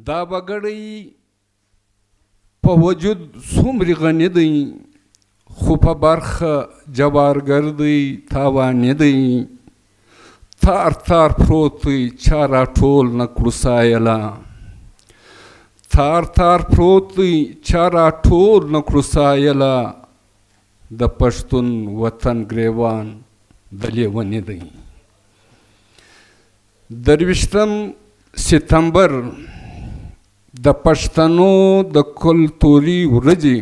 دا وګړی په وجود څومره غني دی، خو په برخه جوارګر دی، تاواني دی. تار تار پروت دی، چا راټول نه کړو سایله. تار تار پروت دی، چا راټول نه کړو سایله. د پښتون وطن ګریوان د لیوني دی. 23 ستمبر د پښتنو د کلتوري ورځې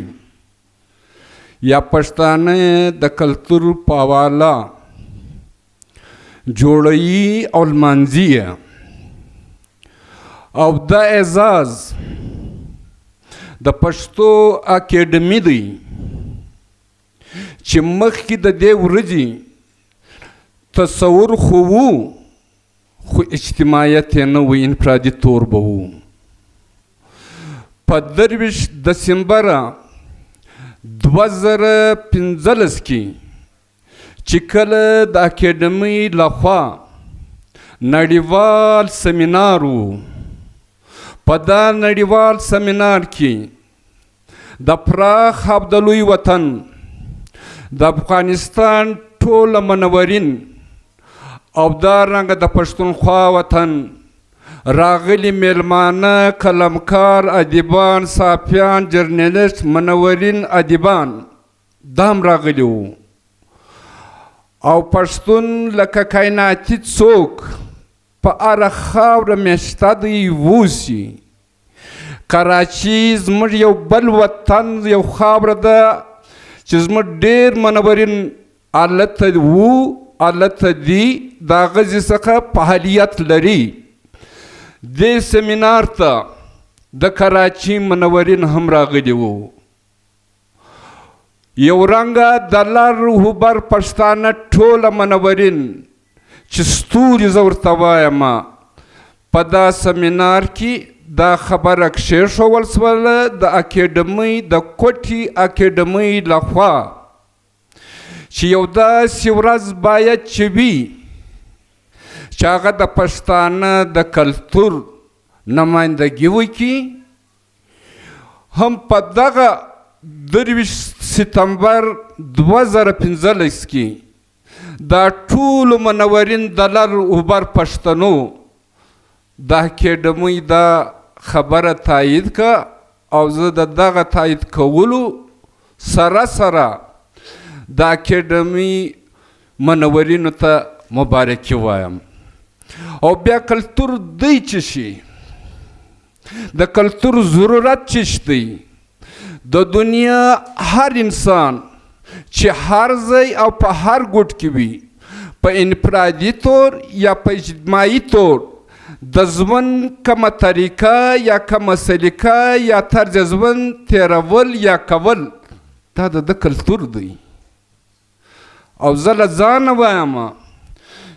یا پښتانه د کلتور په حواله جوړوي او لمانځي، او دا اعزاز د پښتو اکیډمي دی چې مخکې د دې ورځې تصور خو وو، خو اجتماعیت یې نه و، انفرادي تور به وو. په 23 دسمبر 2015 کې چې کله د اکیډمۍ لخوا نړیوال سمینار و، په دا نړیوال سمینار کې د پراخ او د لوی وطن د افغانستان ټوله منورین او دا رنګه د پښتونخوا وطن راغلي میلمانه، قلمکار، ادیبان، صحافیان، جرنلسټ، منورین، ادیبان دا هم راغلي وو. او پښتون لکه کایناتي څوک په هره خاوره میشته دی ووسي. کراچي زموږ یو بل وطن، یو خاوره ده چې زموږ ډېر منورین هلته وو، هلته دي، د هغه ځای څخه فعالیت لري. دې سمینار ته د کراچي منورین هم راغلي وو. یو رنګه د لر هوبر پښتانه ټوله منورین چې ستوري زه ورته وایم، په دا سمینار کې دا خبره کښېښول سوله د اکیډمۍ، د کوټې اکیډمۍ لخوا چې یو داسې ورځ باید چې وي چې هغه د پښتانه د کلتور نمایندګي وکړي. هم په دغه 23 ستمبر 2015 کې دا ټولو منورین د لر اوبر پښتنو د اکیډمۍ دا خبره تایید که، او زه د دغه تایید کولو سره سره د اکیډمۍ منورینو ته مبارکي وایم. او بیا کلتور دی چې شي، د کلتور ضرورت چې دی، د دنیا هر انسان چې هر ځای او په هر ګوټ کې وي، په انفرادي طور یا په اجتماعي طور د ژوند کومه طریقه یا کومه سلیقه یا طرز ژوند تېرول یا کول، دا د ده کلتور دی. او زه له ځانه وایم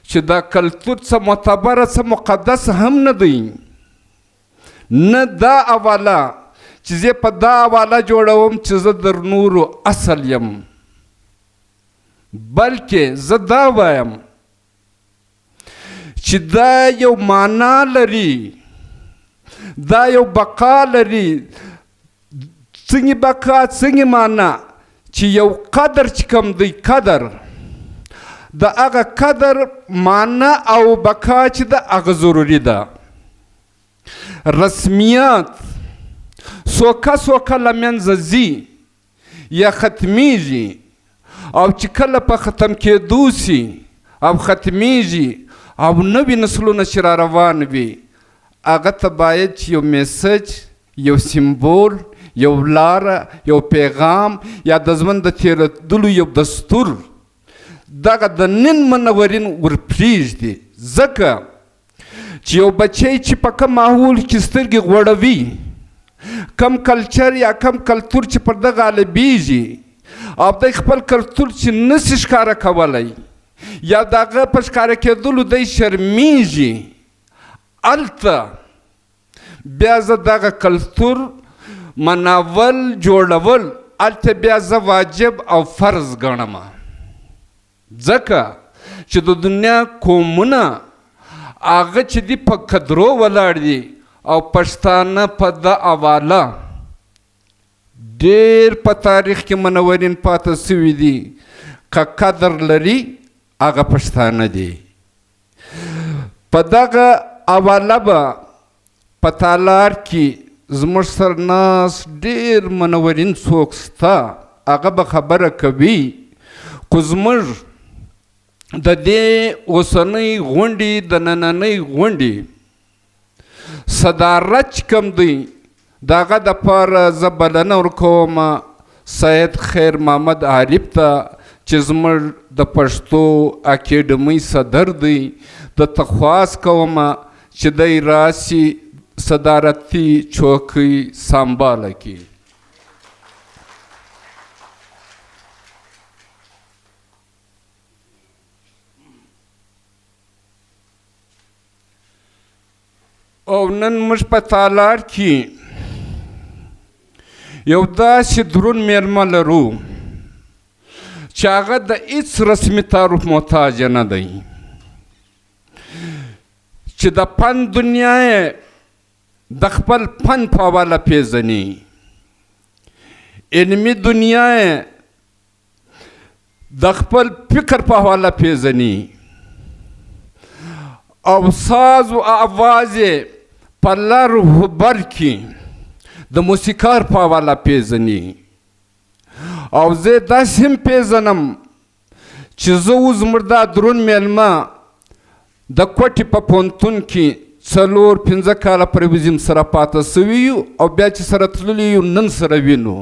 چې دا کلتور څه معتبره څه مقدس هم نه دی، نه دا حواله چې زه په دا حواله جوړوم چې زه در نورو اصل یم، بلکې زه دا وایم چې دا یو معنا لري، دا یو بقا لري. څنګه بقا، څنګه معنا؟ چې یو قدر چې کوم دی، قدر د هغه قدر معنا او بقا چې ده هغه ضروري ده. رسمیات سوکه سوکه له منځه ځي یا ختمیږي، او چې کله په ختم کېدو سي او ختمیږي او نوي نسلونه چې را روان وي، هغه ته باید چې یو میسج، یو سمبول، یو لاره، یو پیغام یا د ژوند د تېرېدلو یو دستور دغه د نن منورین ورپرېږدي. ځکه چې یو بچی چې په کوم ماحول کې سترګې غوړوي، کم کلچر یا کم کلتور چې پر ده غالبېږي، او دی خپل کلتور چې نسي ښکاره کولی یا د هغه په ښکاره کېدلو دی شرمیږي، هلته بیا زه دغه کلتور مناول جوړول هلته بیا زه واجب او فرض ګڼم. ځکه چې د دنیا قومونه هغه چې دي په قدرو ولاړ دي او پښتانه په ده حواله ډېر په تاریخ کې منورین پاته سوي دي، که قدر لري هغه پښتانه دي. په دغه حواله به په تالار کې زموږ سره ناست ډېر منورین څوک سته، هغه به خبره کوي، خو زموږ د دې اوسنۍ غونډې، د نننۍ غونډې صدارت چې کوم دی، د هغه دپاره زه بلنه ورکوم سید خیر محمد عارف ته چې زموږ د پښتو اکیډمۍ صدر دی. ده ته خواست کوم چې دی راسي صدارتي چوکۍ سمباله کړي. او نن موږ په تالار کې یو داسې درون میلمه لرو چې هغه د هیڅ رسمي تعارف محتاج نه دی، چې د فن دنیا یې د خپل فن په حواله پیژني، علمي دنیا یې د خپل فکر په حواله پیژني او ساز او اواز یې په لر و بر کې د موسیقار په حواله پیژني. او زه داسې هم پیژنم چې زه اوس زموږ دا درون میلمه د کوټې په پوهنتون کې 4-5 کاله پرویزم سره پاته سوي یو او بیا چې سره تللي یو نن سره وینو.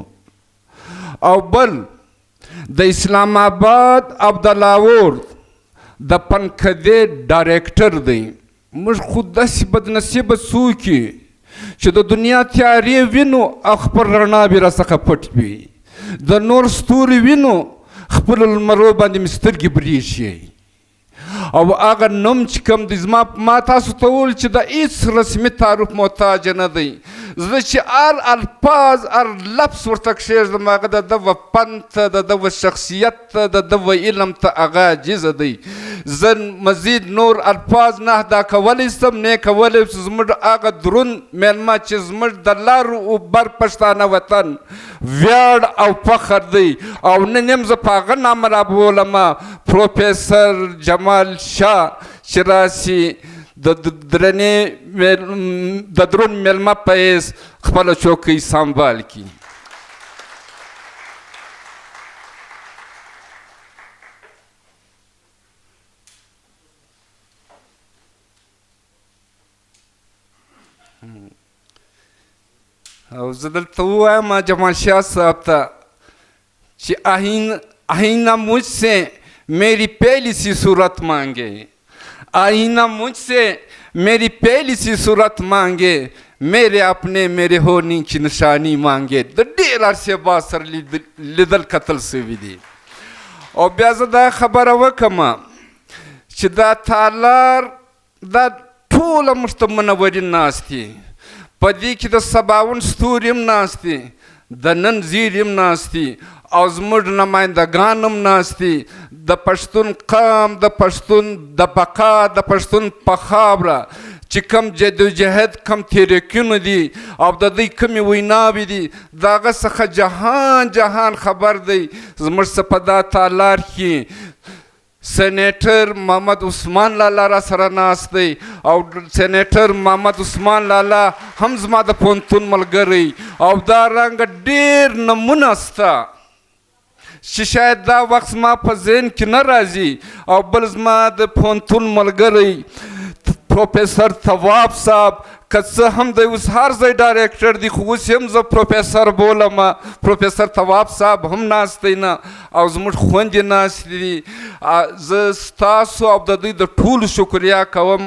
او بل د اسلام آباد او د لاهور د پنکدې ډایرکټر دی. موږ خو داسې بدنصیبه څوک یو چې د دنیا تیارې وینو او خپل رڼاوې راڅخه پټ وي، د نور ستوري وینو خپلو لمرو باندې مې سترګې برېښي. او هغه نوم چې کوم دی، زما ما تاسو ته وویل چې د هیڅ رسمي تعارف محتاج نه دی. زه چې هر الفاظ هر لفظ ورته کښېږدم، هغه د ده و فن ته، د ده و شخصیت ته، د ده و علم ته هغه عاجزه دی. زه مزید نور الفاظ نه ادا کولی سم، نه کولی شم. زموږ هغه درون میلمه چې زموږ د لر و بر پښتانه وطن ویاړ او فخر دی، او نن هم زه په هغه نامه رابولم، پروفیسر جمال شاه چې راسي د درنې د درون میلمه په حیث خپله چوکۍ سمبال کړي. او زه دلته ووایم جمال شاه صاحب ته چې آئینہ مجھ سے میری پہلی سی صورت مانگے، آئینہ مجھ سے میری پہلی سی صورت مانگے، میرے اپنے میرے ہونے کی نشانی مانگے. د ډېر عرصې بعد سره لیدل کتل سوي دي. او بیا زه دا خبره وکړم چې دا تالار دا ټوله موږ ته منورین ناست دي، په دې کې د سباوون ستوري هم ناست دي، د نن زیري هم ناست دي، او زموږ نمایندګان هم ناست دي. د پښتون قام، د پښتون د بقا، د پښتون په خاوره چې کوم جدوجهد، کوم تحریکونه دي او د دوی کومې ویناوې دي، د هغه څخه جهان جهان خبر دی. زموږ څه په دا تالار کې سینیټر محمد عثمان لالا را سره ناست دی، او سینیټر محمد عثمان لالا هم زما د پوهنتون ملګری، او دا رنګه ډېر نمونه سته چې شاید دا وخت زما په ذهن کې نه راځي. او بل زما د پوهنتون ملګری پروفیسر تواب صاحب، که څه هم دی اوس هر ځای ډایرکټر دی، خو اوس یې هم زه پروفیسر بولم. پروفیسر تواب صاحب هم ناست دی نه، او زموږ خوندې ناستې دي. زه ستاسو او د دوی د ټولو شکریا کوم.